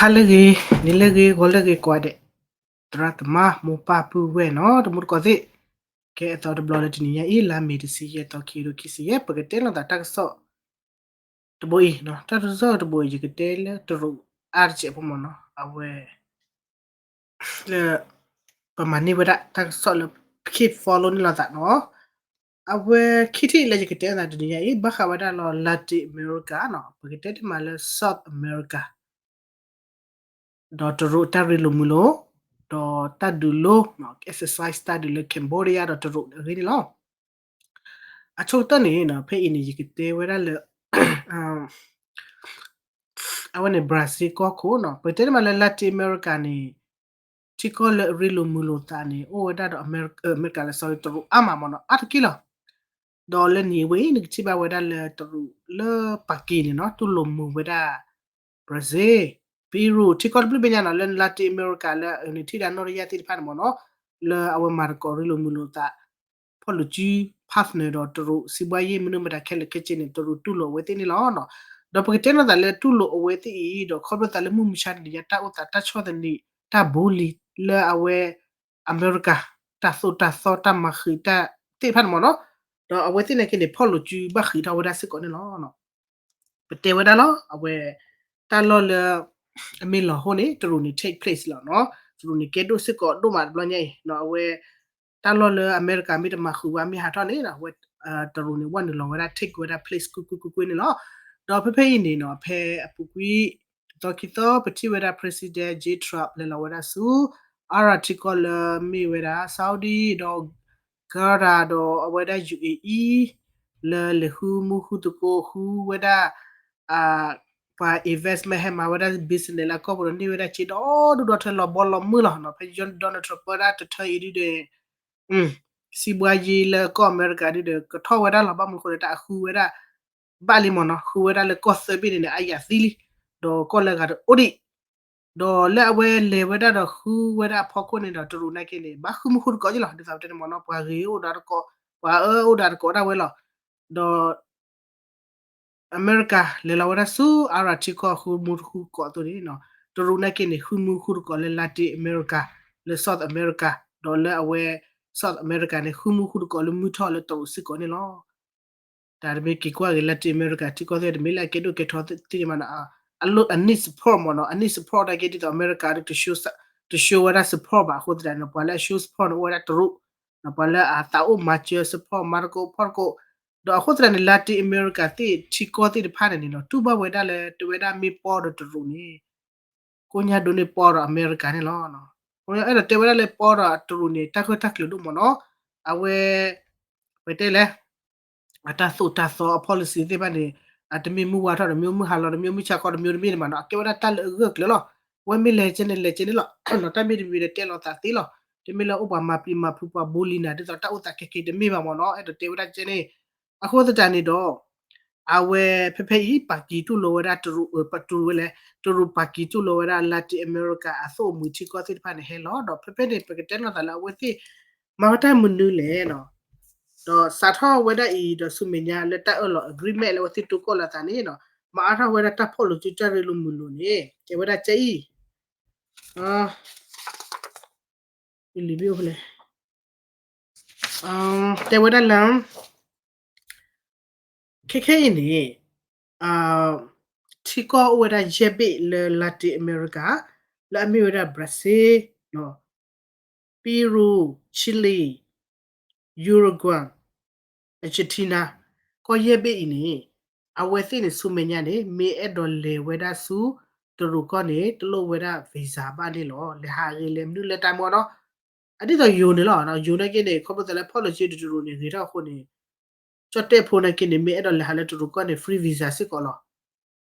ဟါလၢအဂ့ၤ, နံၤလၢအဂ့ၤ, ဂီၤလၢအဂ့ၤကိးဂၤဒဲး, သရၣ်သမါ မိၢ်ပၢ်ပုၢ်ဝဲၢ်နီၤ တံၤသကိးသ့ၣ်, ကဲအသီတဘျီလၢတနံၤညါအံၤ လါမ့ၤတဆံယဲၢ်သီ ခံကထိခံဆံယဲၢ် ပကတဲလိာ်သးတၢ်ကစီၣ်တဘိအံၤ, တၢ်ကစီၣ်တဘိအံၤ ယကတဲလၢတရူးအါတစဲးဖိမ့ၢ်နီၤ အဝဲ လၢ ပမၤန့ၢ်ဝဲဒၣ်တၢ်ကစီၣ်လၢ keep follow န့ၣ်လိာ်သးနီၤ. အဝဲခံထံၣ်လၢယကတဲသးတနံၤညါအံၤ ဘၣ်ဃးဝဲဒၣ်လၢ Latin America နီၤ, ပကတဲတမံၤလၢ South America ဒီးတရူးတၢ်ရ့လိာ်မုာ်လိာ်, ဒီးတၢ်ဒုးလိ exercise တၢ်ဒုးလၢ Cambodia ဒီးတရူးအဂ့ၢ်န့ၣ်လီၤ. အဆိကတၢၢ်န့ၣ် ဖဲအံၤန့ၣ် ယကတဲဝဲဒၣ်လၢ အဝဲန့ၣ် Brazil ကီၢ်ခိၣ်နီၤ, ပကတဲတမံၤလၢ Latin America န့ၣ် ထံကီၢ်လၢအရ့လိာ်မုာ်လိာ်သးန့ၣ် အိၣ်ဝဲဒၣ်ဒီး America လၢ sorry တရူးအါမးမ့ၢ်နီၤ အါတက့ၢ်လီၤ. ဒီးလၢနံၤဝဲအံၤ နကထံၣ်ဘၣ်ဝဲဒၣ်လၢတရူးလၢပၤကံၤန့ၣ်နီၤ တူၢ်လိာ်မုာ်ဝဲဒၣ် Brazil, Peru ထံကီၢ်တဘျုးဘ့ၣ်ညါနီၤ လၢ Latin America လၢနထံၣ်ဒၣ်နီၣ်တယၢ်သ့ၣ်တဖၣ်န့ၣ်မ့ၢ်နီၤ, လၢအဝဲမၤသကိးရ့လိာ်မုာ်လိာ်သး ဖီၣ်လိာ်စု partner ဒီးတရူး စံးဘှါယ့ၢ်မနုၤမတၤခဲလၢာ်ခဲဆ့န့ၣ် တရူးတူၢ်လိာ်အဝဲသ့ၣ်န့ၣ်လီၤ. ဒီးပကတဲလိာ်သးလၢတူၢ်လိာ်အဝဲသ့ၣ်အံၤ ဒီးခီဖျိသးလၢမုၢ်မဆါတနံၤညါ တၢ်အိၣ်သးတၢ်ဆီၣ်သနံး တၢ်ဘိလံၤလၢအဝဲ America တၢ်သိၣ်တၢ်သီတၢ်မၤဃံးတၢ်သ့ၣ်တဖၣ်န့ၣ်မ့ၢ်နီၤ, ဒီးအဝဲသ့ၣ်နာ်က့န့ၣ် ဖီၣ်လိာ်စုဘၣ်ဃံးထီၣ်ဝဲဒၣ်စ့ၢ်ကီးန့ၣ်လီၤ. ပတဲဝဲဒၣ်လီၤ အဝဲ တၢ်လီၢ်လၢ အမ့ၢ်လီၤဟိန့ၣ် တရူးန့ၣ် take place လီၤနီၤ, တရူးန့ၣ် ကဲဒိၣ်စ့ၢ်ကီးဒိၣ်မးတဘျီညါအံၤနီၤ, အဝဲ တၢ်လီၢ်လၢအမဲရကၤမ့ၢ်တမၤဃုာ်ဝဲမ့ၢ်ဟးထီၣ်န့ၣ် အဝဲ တရူးန့ၣ် ဝဲနုာ်လီၤဝဲဒၣ် take ဝဲဒၣ် place ကွ့ၢ်ကွ့ၢ်ကွ့ၢ်ကွ့ၢ်န့ၣ်လီၤ. ဒီးဖဲဖဲအံၤန့ၣ်နီၤ ဖဲအပူၤကွံာ် တသီခံသီ ပထံၣ်ဝဲဒၣ် President J Trump လဲၤလီၤဝဲဒၣ်ဆူ အါရၤထံကီၢ်လၢမ့ၢ်ဝဲဒၣ် Saudi ဒီး Qatar ဒီးအဝဲဒၣ် ယူဢေအံ လၢလဲၤဃုမူဃုသကိးဃုဝဲဒၣ် ပှၤ investment ဟဲမၤဝဲဒၣ် business လၢကီၢ်ပူၤဒီးန့ၢ်ဝဲဒၣ်စ့ဒီဒူၣ်ဒီထၢလီၤဘီလီၤမုၢ်လီၤနီၤ, ဖဲ Donald Trump ပၢဒၣ်တထၢအံၤဒုဒီး စံးဘှါယ့ၢ်လၢကီၢ်အမဲရကၤဒုဒီး ကထီၣ်ဝဲဒၣ်လီၤ ဘၣ်မနုၤအဃိဒီး တၢ်အဃုဝဲဒၣ် ဘၣ်လံမ့ၢ်နီၤ, ဃုဝဲဒၣ်လၢကီၢ်သၢဘ့ၣ်န့ၣ်န့ၣ် အယၣ်သံလံ, ဒီးကီၢ်လၢအဂၤတအိၣ်ဒံး, ဒီးလၢအဝဲလဲၤဝဲဒၣ်ဒီးဃုဝဲဒၣ်အဖီခိၣ်န့ၣ်ဒီး တရူးနာ်က့န့ၣ် ဘၣ်ဃုမူဃုတကိးက့လီၤ, ဒ်သိးပတဲန့ၣ်မ့ၢ်နီၤ, ပှၤဂ့ၤအိၣ်ဒီးတကိး, ပှၤအၢအိၣ်ဒီးတကိးဒၣ်ဝဲလီၤ, ဒီး အမဲရကၤ လဲၤလီၤဝဲဒၣ်ဆူ အါရၤထံကီၢ်ဃုမူဃုကိးအသိးန့ၣ်, တရူးနာ်က့န့ၣ် ဃုမူဃုတကိးလၢ Latin America, လၢ South America, ဒီးလၢအဝဲ South America န့ၣ် ဃုမူဃုတကိးလၢမုၢ်ထီၣ်လၢတရူးစ့ၢ်ကီးန့ၣ်လီၤ. တၢ်တမ့ၢ်က့ၤကွၢ်က့ၤ Latin America ထံကီၢ်သ့ၣ် တမ့ၢ်လၢအကဲဒိၣ်ကဲထီသ့ၣ်မးနီၤ, အ need support မ့ၢ်နီၤ, အ need support နာ်က့ဒ်သိးအမဲရကၤ တ show ဝဲဒၣ် support ဘၣ်အဃိသတးန့ၣ် ပှၤလၢအ show support န့ၣ် အိၣ်ဝဲဒၣ်တရူး, ပှၤလၢအသးအိၣ်မၤစၢၤ support မၤသကိးဖီၣ်သကိး, ဒီးအဃိသတးန့ၣ် Latin America သ့ၣ်ထံကီၢ်သ့ၣ်တဖၣ်န့ၣ်န့ၣ်နီၤ တူၢ်ဘၣ်ဝဲဒၣ်လၢ တဝဲဒၣ်မ့ၢ်ပီဒီးတရူးန့ၣ် ကိညါဒိးန့ၢ်ပီဒီးအမဲရကၤန့ၣ်လီၤ. အဲၣ်ဒိးတဲဝဲဒၣ်လၢပီဒီးတရူးန့ၣ် တၢ်ဂၢၢ်တၢ်ကျၢၤဒိၣ်မ့ၢ်နီၤ, အဝဲ ပတဲလဲၣ် အတၢ်သိၣ်တၢ်သီအ policy သ့ၣ်တဖၣ်န့ၣ် အတမ့ၢ်မုၢ်ဝါထီၣ်တမံၤ မုၢ်ဟါလီၤတမံၤ မုၢ်ဆါခီတမံၤတမ့ၢ်န့ၣ်မးနီၤ, အကဲဝဲဒၣ်တၢ်လၢအဂၢၢ်ကျၢၤလီၤ. ဝဲမ့ၢ်လဲၤကဲန့ၣ် လဲၤကဲန့ၣ်လီၤ. တၢ်မ့ၢ်တမံၤဒီးတဲလီၤသးသ့လီၤ. တမ့ၢ်လၢအိၣ်ပှၤမၤပျံၤမၤဖုးပှၤဘိလံၤနၤ ဒ်သိးတၢ်အိၣ်သးကဲက့ၤတမ့ၢ်ဘၣ်မ့ၢ်နီၤ, အဲၣ်ဒိးတဲဝဲဒၣ်ကဲန့ၣ်. အဃိသတးန့ၣ်ဒီး အဝဲဖဲဖဲအံၤ ပာ်ကံတူၢ်လိာ်ဝဲဒၣ်တရူး ပတူၢ်ဝဲလဲၣ် တရူးပာ်ကံတူၢ်လိာ်ဝဲဒၣ် Latin America အသိၣ်အမှံၤထံကီၢ်သ့ၣ်တဖၣ်န့ၣ်ဟဲလီၤ. ဒီးဖဲဖဲန့ၣ် ပကတဲလိာ်သးလၢအဝဲသ့ၣ် မၤဝဲတၢ်မနုၤလဲၣ်နီၤ. ဒီးစးထီၣ်ဝဲဒၣ်အံၤ ဒီးဆူမဲာ်ညါလၢတၢ်အၢၣ်လီၤ agreement လၢအဝဲသ့ၣ်တိာ်ကီၢ်လိာ်သးန့ၣ်နီၤ, မၤအါထီၣ်ဝဲဒၣ်တၢ်ဖီၣ်လိာ်စုတၢ်ရ့လိာ်မုာ်လိာ်န့ၣ် ကဲဝဲဒၣ်ကဲအံၤ လံာ်ဘ့ၣ်အိၣ်ဖဲလဲၣ်. တဲဝဲဒၣ်လၢ ခဲခဲအံၤန့ၣ် ထံကီၢ်အိၣ်ဝဲဒၣ်ယဲၢ်ဘ့ၣ်လၢ Latin America လၢအမ့ၢ်ဝဲဒၣ် Brazil, Peru, Chile, Uruguay, Argentina ကီၢ်ယဲၢ်ဘ့ၣ်အံၤန့ၣ် အဝဲသ့ၣ်န့ၣ်ဆူမဲာ်ညါန့ၣ် မ့ၢ်အဲၣ်ဒိးလဲၤဝဲဒၣ်ဆူ တရူးကီၢ်န့ၣ် တလိၣ်ဝဲဒၣ် visa ဘၣ်န့ၣ်လီၤ. လဲၤဟးဂ့ၤလဲၤမနုၤလဲၤတၢ်မ့ၢ်နီၤ, အဒ်သိးယိၤန့ၣ်လီၤ. ယိၤနာ်က့န့ၣ် ခီဖျိသးလၢဖီၣ်လိာ်စုတရူးန့ၣ် ဂ့ၤထီၣ်အဃိန့ၣ် ကၠီၣ်တဲၣ်ဖိနာ်က့န့ၣ် မ့ၢ်အဲၣ်ဒိးလဲၤဟးလၢတရူးကီၢ်န့ၣ် free visa စ့ၢ်ကီးလီၤ.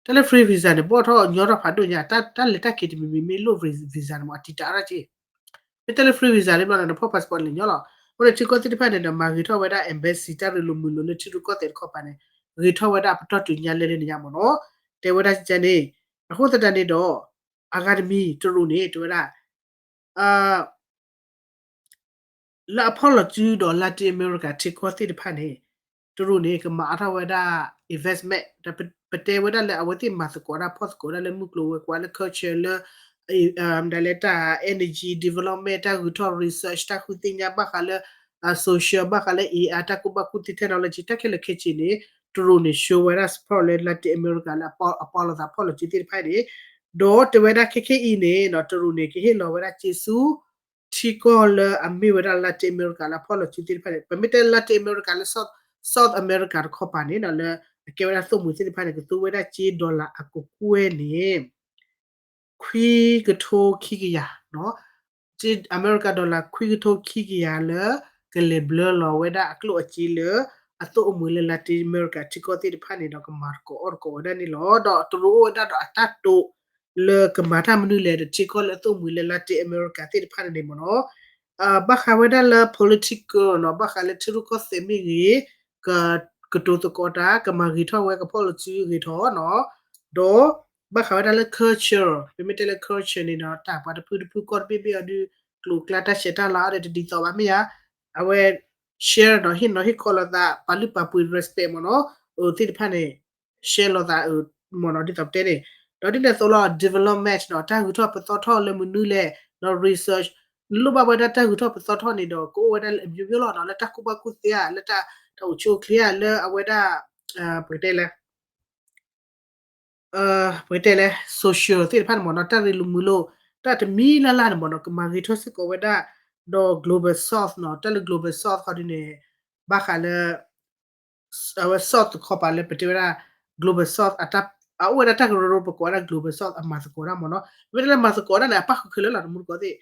တၢ်လၢ free visa န့ၣ် ဘီၣ်ထီၣ်ညီထီၣ်ဖးဒိၣ်ညါ တၢ်လဲၤတၢ်က့ၤတမံၤမံၤမ့ၢ်လိၣ် visa န့ၣ်မ့ၢ် အတံာ်တာ်အါထီၣ်က့ၤ မ့ၢ်တဲလၢ free visa လံဘျီန့ၣ် နဖီၣ် passport န့ၣ်ညီလီၤ. အဃိန့ၣ် ထံကီၢ်သ့ၣ်တဖၣ်န့ၣ်ဒီး မၤဂ့ၤထီၣ်ဝဲဒၣ် embassy တၢ်ရ့လိာ်မုာ်လိာ်လၢထံရူၢ်ကီၢ်သဲးတခီပၤန့ၣ် ဂ့ၤထီၣ်ဝဲဒၣ်ပတီၢ်တုၤညါလဲၤလၢန့ၣ်ညါမ့ၢ်နီၤ တဲဝဲဒၣ်န့ၣ်. အဃိသတးန့ၣ်ဒီး အဂၤတမံၤ တရူးန့ၣ် တဲဝဲဒၣ် လၢအဖီၣ်လိာ်စုဒီး Latin America ထံကီၢ်သ့ၣ်တဖၣ်န့ၣ် တရူးန့ၣ် ကမၤအါထီၣ်ဝဲဒၣ် investment ဒီးပတဲဝဲဒၣ်လၢအဝဲသ့ၣ်မၤသကိးတၢ်ဖီၣ်သကိးဒၣ်လၢမုၢ်ကျိၤဝဲၤကွာ်လၢ culture လၢ ဒ်လဲၣ်တၢ် energy development တၢ်ဂုၤထီၣ် research တၢ်ဃုသ့ၣ်ညါဘၣ်ဃးလၢ social ဘၣ်ဃးလၢ A I တၢ်ကူၣ်ဘၣ်ကူၣ်သ့ technology တၢ်ခဲလၢာ်ခဲဆ့န့ၣ် တရူးန့ၣ် show ဝဲဒၣ် support လၢ Latin America လၢအပီၣ်လိာ်သးဖီၣ်လိာ်စုသ့ၣ်တဖၣ်န့ၣ် ဒီးတဲဝဲဒၣ်ခဲခဲအံၤန့ၣ် တရူးန့ၣ် ကဟ့ၣ်လီၤဝဲဒၣ်စ့ဆူ ထံကီၢ်လၢအမ့ၢ်ဝဲဒၣ် Latin America လၢအဖီၣ်လိာ်စုသ့ၣ်တဖၣ်န့ၣ် ပမ့ၢ်တဲ Latin America လၢ South South America တခီပၤန့ၣ် လၢအကဲဝဲဒၣ်သိၣ်မှံၤသ့ၣ်တဖၣ်န့ၣ် ကသူဝဲဒၣ်စ့ dollar အကကွဲၢ်န့ၣ် ခွံကထိခံကယၤ အမဲရကၤ dollar ခွံကထိခံကယၤလၢ ကလဲၤဘျၢလီၤဝဲဒၣ်အကျိၣ်အစ့လၢ အသိၣ်အမှံၤလၢ Latin America ထံကီၢ်သ့ၣ်တဖၣ်န့ၣ်ဒီး ကမၤသကိးအီၣ်သကိးဝဲဒၣ်န့ၣ်လီၤ. ဒီးတရူးအိၣ်ဝဲဒၣ်ဒီးအတၢ်တိာ်လၢကမၤတၢ်မနုၤလဲၣ်ဒီး ထံကီၢ်လၢအသိၣ်မှံၤလၢ Latin America သ့ၣ်တဖၣ်န့ၣ်န့ၣ်မ့ၢ်နီၤ ဘၣ်ဃးဝဲဒၣ်လၢ political နီၤ ဘၣ်ဃးလၢထံရူၢ်ကီၢ်သဲးမ့ၢ်ဂ့ၤ က ကတိၤသကိးတၢ် ကမၤဂ့ၤထီၣ်ဝဲကဖီၣ်လိာ်စုဂ့ၤထီၣ်နီၤ ဒီး ဘၣ်ဃးဝဲဒၣ်လၢ culture ပမ့ၢ်တဲလၢ culture န့ၣ်ဒီး တၢ်ပှၤတဖုတဖုကီၢ်တဘ့ၣ်ဘ့ၣ်အီၤဒုး ကျိၤကျါတၢ်ဆဲးတၢ်လၤအီၤဒီးတဒ်သိးဘၣ်မ့ၢ်ဧါ အဝဲ share ဒီးဟ့ၣ်နီၤဟ့ၣ်ခီလိာ်သး ပာ်လုၢ်ပာ်ပှ့ၤ respect မ့ၢ်နီၤ အသ့ၣ်တဖၣ်န့ၣ် share လိာ်သး မ့ၢ်နီၤ ဒ်သိးပတဲန့ၣ် ဒီးဒ်န့ၣ်အသိးလီၤ development နီၤ တၢ်ဂုၤထီၣ်ပသီထီၣ်လၢမနုၤလဲၣ် ဒီး research နလိၣ်ဘၣ်ဝဲဒၣ်တၢ်ဂုၤထီၣ်ပသီထီၣ်န့ၣ်ဒီး ကအိၣ်ဝဲဒၣ်လၢအမျိုးမျိုးလီၤနီၤ လၢတၢ်ကူၣ်ဘၣ်ကူၣ်သ့ဧါ လၢတၢ်အိၣ်ဆူၣ်အိၣ်ချ့ဧါ လၢအဝဲဒၣ် ပကတဲလဲၣ် ပကတဲလဲၣ် social သ့ၣ်တဖၣ်န့ၣ်မ့ၢ်နီၤ တၢ်ရ့လိာ်မုာ်လိာ် တၢ်တမံၤလၢ်လၢ်န့ၣ်မ့ၢ်နီၤ ကမၤဂ့ၤထီၣ်စ့ၢ်ကီးဝဲဒၣ် ဒီး global south နီၤ တၢ်လၢ global south ခီဒ်န့ၣ် ဘၣ်ဃးလၢ အဝဲ south တခီပၤလၢပတဲဝဲဒၣ် global south အတၢ် အအိၣ်ဝဲဒၣ်တၢ်ကရၢကရိ ပကိးဝဲဒၣ် global south အမၤသကိးတၢ်မ့ၢ်နီၤ မ့ၢ်တၢ်လၢမၤသကိးတၢ်န့ၣ် အပၣ်ဃုာ်ခဲလၢာ်လီၤ တမူတကိးသ့ၣ်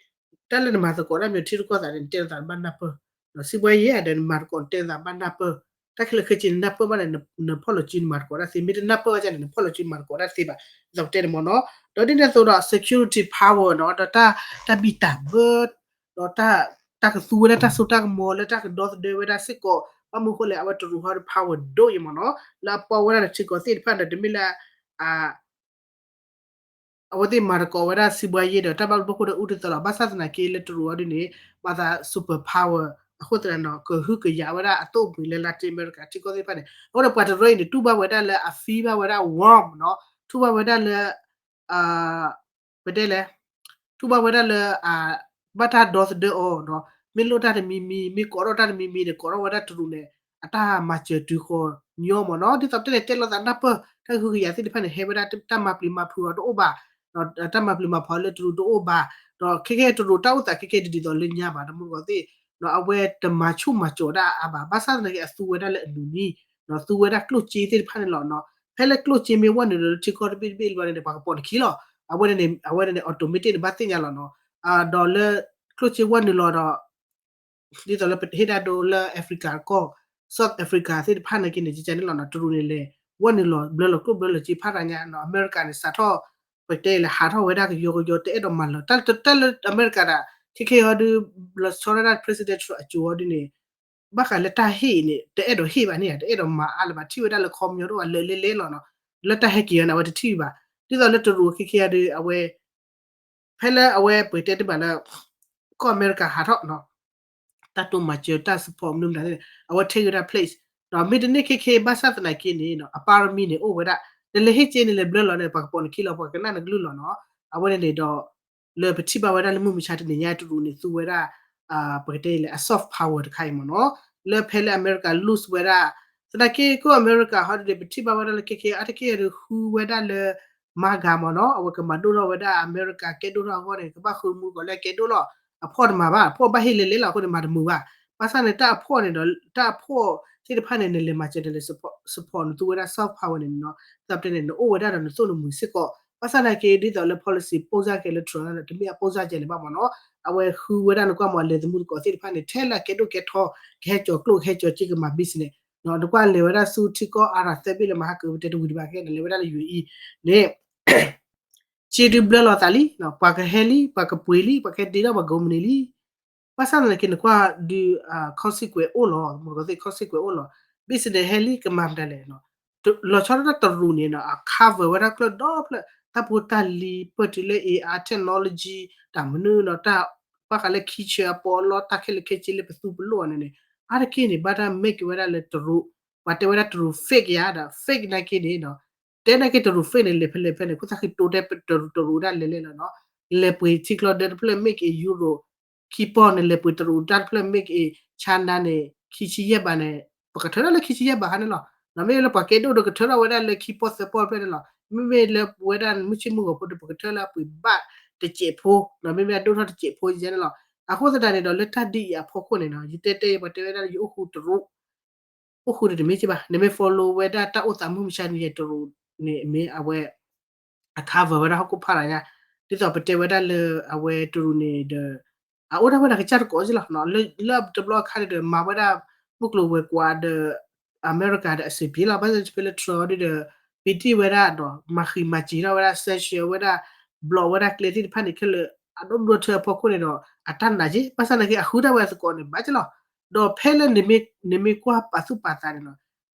တၢ်လၢနမၤသကိးတၢ်မ့ၢ်ထံရူၢ်ကီၢ်သဲးန့ၣ် နတဲလိာ်သးနဘၣ်နၢ်ပၢၢ် ဒီးစံးဘှဲယဲၢ်ဒီးနမၤသကိးနတဲလိာ်သးဘၣ်နၢ်ပၢၢ် တၢ်ခဲလၢာ်ခဲဆ့နနၢ်ပၢၢ်ဘၣ်န့ၣ် နဖီၣ်လိာ်စုနမၤသကိးတၢ်သ့ မ့ၢ်တနၢ်ပၢၢ်ဘၣ်န့ၣ် နဖီၣ်လိာ်စုမၤသကိးတၢ်သ့ဘၣ် ဒ်သိးပတဲန့ၣ်မ့ၢ်နီၤ ဒီးဒ်န့ၣ်အသိးဒီး security power နီၤ ဒီးတၢ် တၢ်ဘံၣ်တၢ်ဘၢ ဒီး တၢ်ကသူဝဲဒၣ်တၢ်စိတၢ်ကမီၤလၢတၢ်ကဒီသဒၢဝဲဒၣ်စ့ၢ်ကီး ဘၣ်မနုၤဃိလဲၣ် အဝဲတရူးဟီဒီး power ဒိၣ်အံၤမ့ၢ်နီၤ လၢအပီၢ်ဝဲဒၣ်ဒီးထံကီၢ်သ့ၣ်တဖၣ်ဒီးတမ့ၢ်လၢ အဝဲသ့ၣ်မၤသကိးဝဲဒၣ်စံးဘှါယ့ဒီး တၢ်ဘၣ်ဘျုးဘၣ်ဖှိၣ်ဒီးအူတသီလီၤ. ဘၣ်ဆၣ်သနာ်က့လၢတရူးအီၤဒ်န့ၣ် ဘၣ်သး super power အဃိသတးဒီး ကဟုကယာ်ဝဲဒၣ်အသိၣ်အမှံၤလၢ Latin America ထံကီၢ်သ့ၣ်တဖၣ်န့ၣ် အဃိဒီးပှၤတရူးအံၤန့ၣ် တူၢ်ဘၣ်ဝဲဒၣ်လၢအ feel ဘၣ်ဝဲဒၣ် warm နီၤ ထူၣ်ဘၣ်ဝဲဒၣ်လၢ ပတဲလဲၣ် ထူၣ်ဘၣ်ဝဲဒၣ်လၢ ဘၣ်တၢ်ဒီသဒၢအီၤဒီး မ့ၢ်လိၣ်တၢ်တမံၤမံၤ မ့ၢ်ကိးထီၣ်တၢ်တမံၤမံၤဒီး ကိးထီၣ်ဝဲဒၣ်တရူးန့ၣ် အတၢ်မၤစၢၤတုၤဃီၤညီမ့ၢ်နီၤ ဒ်သိးပတဲန့ၣ် တဲလိာ်သးနၢ်ပၢၢ် တၢ်ကဟုကယာ်သ့ၣ်တဖၣ်န့ၣ် ဟဲဝဲဒၣ်တၢ်မၤပျံၤမၤဖုးအီၤတအိၣ်ဘၣ် တၢ်မၤပျံၤမၤဖုးအီၤလၢတရူးတအိၣ်ဘၣ် ဒီးခဲကဲတရူးတၢ်အိၣ်သးခဲကဲတဒ်သိးလၢညါဘၣ် တမူတကိးသ့ၣ် အဝဲတမၤဆူၣ်မၤစီၤဒၣ်အါဘၣ် ဘၣ်ဆၣ်သနာ်က့အသူဝဲဒၣ်လၢအနုၤနံၤ သူဝဲဒၣ်ကျိၣ်စ့သ့ၣ်တဖၣ်န့ၣ်လီၤနီၤ ဖဲလၢကျိၣ်စ့မ့ၢ်ဝဲနုာ်လီၤလၢထံကီၢ်တဘ့ၣ်တဘ့ၣ်လီၤန့ၣ် ပှၤကပိာ်နခံလီၤ အဝဲန့ၣ် အဝဲန့ၣ် automatic န့ၣ် ဘၣ်သ့ၣ်ညါလီၤနီၤ ဒီးလၢကျိၣ်စ့ဝဲနုာ်လီၤဒီး ဒ်သိးလၢပဟ့ၣ်ဒၣ်ဒိလၢ Africa ကီၢ် South Africa သ့ၣ်တဖၣ်န့ၣ်က့န့ၣ် ကကန့ၣ်လီၤနီၤ တရူးန့ၣ်လဲၤ ဝဲနုာ်လီၤဘျၢလီၤကျိၣ်ဘျၢလီၤစ့ဖးရၤညါနီၤ အမဲရကၤန့ၣ် စးထီၣ် ပတဲလဲၤဟးထီၣ်ဝဲဒၣ်ကယီကယီ တအဲၣ်ဒိးမၤလၢၤ တၢ်လၢအမဲရကၤဒၣ် ခဲခဲအံၤဟီဒုး လီၤဆီဒၣ်တၢ် President Trump အစိၤဟီဒုးန့ၣ် ဘၣ်ဃးလၢတၢ်ဟ့ၣ်အံၤန့ၣ် တအဲၣ်ဒိးဟ့ၣ်ဘၣ်န့ၣ် တအဲၣ်ဒိးမၤအါလၢၤဘၣ် ထံၣ်ဝဲဒၣ်လၢခီပညီတအိၣ်ဘၣ် လၢလဲလဲလီၤနီၤ လၢတၢ်ဟဲက့ၤအီၤန့ၣ် အဝဲတထံၣ်ဘၣ် ဒ်သိးလၢတရူးခဲခဲအံၤဒီး အဝဲ ဖဲလၢအဝဲပတဲတဘၣ်လၢ ကီၢ်အမဲရကၤဟးထီၣ်နီၤ တၢ်တိၢ်မၤစၢၤတၢ် support မနုၤမတၤသ့ၣ်န့ၣ် အဝဲ take ဝဲဒၣ် place ဒီးမ့ၢ်တန့ၢ်ခဲခဲဘၣ်ဆၣ်သနာ်က့န့ၣ် အပါရမီန့ၣ် အိၣ်ဝဲဒၣ် နလဲၤဟ့ၣ်စ့န့ၣ် လဲၤဘျၢလီၤန့ၣ် ပှၤကပိာ်နခံလီၤ ပှၤကနၣ်နကလုၢ်လီၤနီၤ အဝဲန့ၣ်န့ၣ်ဒီး လၢပထံၣ်ဘၣ်ဝဲဒၣ်လၢမုၢ်မဆါတနံၤညါတရူးန့ၣ် သူဝဲဒၣ် ပကတဲလဲၣ် အ soft power တခါအံၤမ့ၢ်နီၤ လၢဖဲလၢအမဲရကၤ lose ဝဲဒၣ် သနာ်က့ကီၢ်အမဲရကၤဟီဒုးန့ၣ် ပထံၣ်ဘၣ်ဝဲဒၣ်လၢခဲခဲအံၤ အါတက့ၢ်အံၤဒီး ဃုဝဲဒၣ်လၢ MAGA မ့ၢ်နီၤ အဝဲကမၤဒိၣ်ထီၣ်ဝဲဒၣ်အမဲရကၤ ကဲဒိၣ်ထီၣ်အဂီၢ်န့ၣ် ကဘၣ်ဃုမူကီးလၢအကဲဒိၣ်လီၤ အဖှီၣ်တမၤဘၣ် အဖှီၣ်ဘၣ်ဟ့ၣ်လဲၤလဲၤလီၤ အဃိန့ၣ်မၤတမုာ်ဘၣ် ဘၣ်ဆၣ်န့ၣ် တၢ်အဖှီၣ်န့ၣ်ဒီး တၢ်အဖှီၣ်သ့ၣ်တဖၣ်န့ၣ် နလဲၤမၤစၢၤနလဲၤ support နသူဝဲဒၣ် soft power န့ၣ်နီၤ ဒ်သိးပတဲန့ၣ် နအိၣ်ဝဲဒၣ်ဒီးနသိၣ်နမှံၤစ့ၢ်ကီး ဘၣ်ဆၣ်သနာ်က့ ဒ်သိးလၢ policy ပိၢ်စၢ်ကဲလၢ Trump န့ၣ် တမ့ၢ်အပိၢ်စၢ်ကဲလၢၤဘၣ်မ့ၢ်နီၤ အဝဲဃုဝဲဒၣ်နကွၢ်မ့ၢ်အလဲၤသမူသကိးသ့ၣ်တဖၣ်န့ၣ် ထဲလၢအကဲဒိၣ်ကဲထီ ကဟဲကၠီၤကျိၣ် ကဟဲကၠီၤစ့ကမၤ business နကွၢ်လဲၤဝဲဒၣ်ဆူထံကီၢ်အါရၤသၢဘ့ၣ်လၢမဟါကၢၤ ပတဲတဝံၤတဘၣ်ခဲ နလဲၤဝဲဒၣ်လၢ ယူအ့ န့ၣ် စ့ဒုးဘျၢလီၤသးလံ ပှၤကဟဲလံ ပှၤကပှ့ၤလံ ပှၤကဟဲတ့ထီၣ်ပှၤကိးမုၢ်နံၤလံ ဘၣ်ဆၣ်သနာ်က့ နကွၢ်ဒုး consequence အိၣ်လီၤ မူတကိးသ့ၣ် consequence အိၣ်လီၤ business ဟဲလံ ကမၤမတၤလဲၣ် လီၤဆီဒၣ်တၢ်တရူးန့ၣ် အ cover ဝဲဒၣ်ကျၢၢ်ဒီဖျၢၣ် တၢ်ဖိတၢ်လံၤ ပၢၢ်တုၤလၢ AI technology တၢ်မနုၤနီၤ တၢ်ဘၣ်ဃးလၢခံဆၢအပီးအလီ တၢ်ခဲလၢာ်ခဲဆ့လၢပသူပလိၣ်အီၤန့ၣ်န့ၣ် အါတက့ၢ်န့ၣ် ဘၣ်တၢ် make ဝဲဒၣ်လၢတရူး ပှၤတဲဝဲဒၣ်တရူး fake ယၤဒီး fake နာ်က့န့ၣ်နီၤ, တဲနာ်က့တရူး fake န့ၣ် လဲၤဖဲလဲၣ်ဖဲန့ၣ် ခိၣ်သၣ်ဃံတိတဲတရူးတရူးဒၣ်လဲာ်လဲာ်လီၤနီၤ, လဲၤပှ့ၤထံကျိဒၢတဖျၢၣ်မ့ၢ်က့ၤ Euro ခံပီၢ်န့ၣ် လဲၤပှ့ၤတရူးတၢ်တဖျၢၣ်မ့ၢ်က့ၤ China န့ၣ် ခံဆံယဲၢ်ဘးန့ၣ် ပကထၢထီၣ်လၢခံဆံယဲၢ်ဘးခါန့ၣ်လီၤ. မ့မ့ၢ်လၢပှၤကဲဒိၣ်ဒီးကထၢထီၣ်ဝဲဒၣ်လၢခံပီၢ်သၢပီၢ်တဖျၢၣ်န့ၣ်လီၤ. မ့မ့ၢ်လၢပဝဲဒၣ်မုၢ်ဆ့ၣ်မုၢ်ဂီၤဖိဒီး ပကထၢလၢအပှ့ၤဘၣ်တစဲးဖိနီၤ, မ့မ့ၢ်အဒိၣ်ထီၣ်တစဲးဖိယဲန့ၣ်လီၤ. အဃိသတးန့ၣ်ဒီး လၢတၢ်ဒ်အံၤအဖီခိၣ်န့ၣ်နီၤ ယတဲတဲပှၤတဲဝဲဒၣ်လၢယအိၣ်ဃူတရူး အိၣ်ဃူန့ၣ်တမ့ၢ်က့ဘၣ်, နမ့ၢ် follow ဝဲဒၣ်တၢ်အိၣ်သးမုၢ်မဆါတနံၤအံၤတရူးန့ၣ် မ့ၢ်အဝဲ အ cover ဝဲဒၣ်ဟီၣ်ခိၣ်ဖးဒိၣ်ညါ, ဒ်သိးပတဲဝဲဒၣ်လၢအဝဲတရူးန့ၣ်ဒီး အအိၣ်ဒၣ်ဝဲဒၣ်ကစၢ်တကိးက့လီၤ. လၢ လၢတဘျီအခါန့ၣ်ဒီး မၤဝဲဒၣ်မုၢ်ကျိၤဝဲၤကွာ်ဒီး အမဲရကၤဒီးအစံးပ့ၤလီၤ. ဘၣ်ဆၣ်ဖဲလၢ Trump ဒ်ဒီး ပံတံၣ်ဝဲဒၣ်ဒီး မၤဃံးမၤစၢၤထီၣ်ဝဲဒၣ် sanction ဝဲဒၣ် block ဝဲဒၣ်ကျဲသ့ၣ်တဖၣ်န့ၣ် ခဲလၢာ်အဒိၣ်ဒိၣ်ထၢအဖီခိၣ်န့ၣ်ဒီး အတၢ်နာ်က့ ဘၣ်ဆၣ်သနာ်က့ အဃုဒၣ်ဝဲသကိးန့ၣ် ဘၣ်က့လီၤ. ဒီးဖဲလၢ နမ့ၢ်ကွၢ်ပာ်သူၣ်ပာ်သးန့ၣ်နီၤ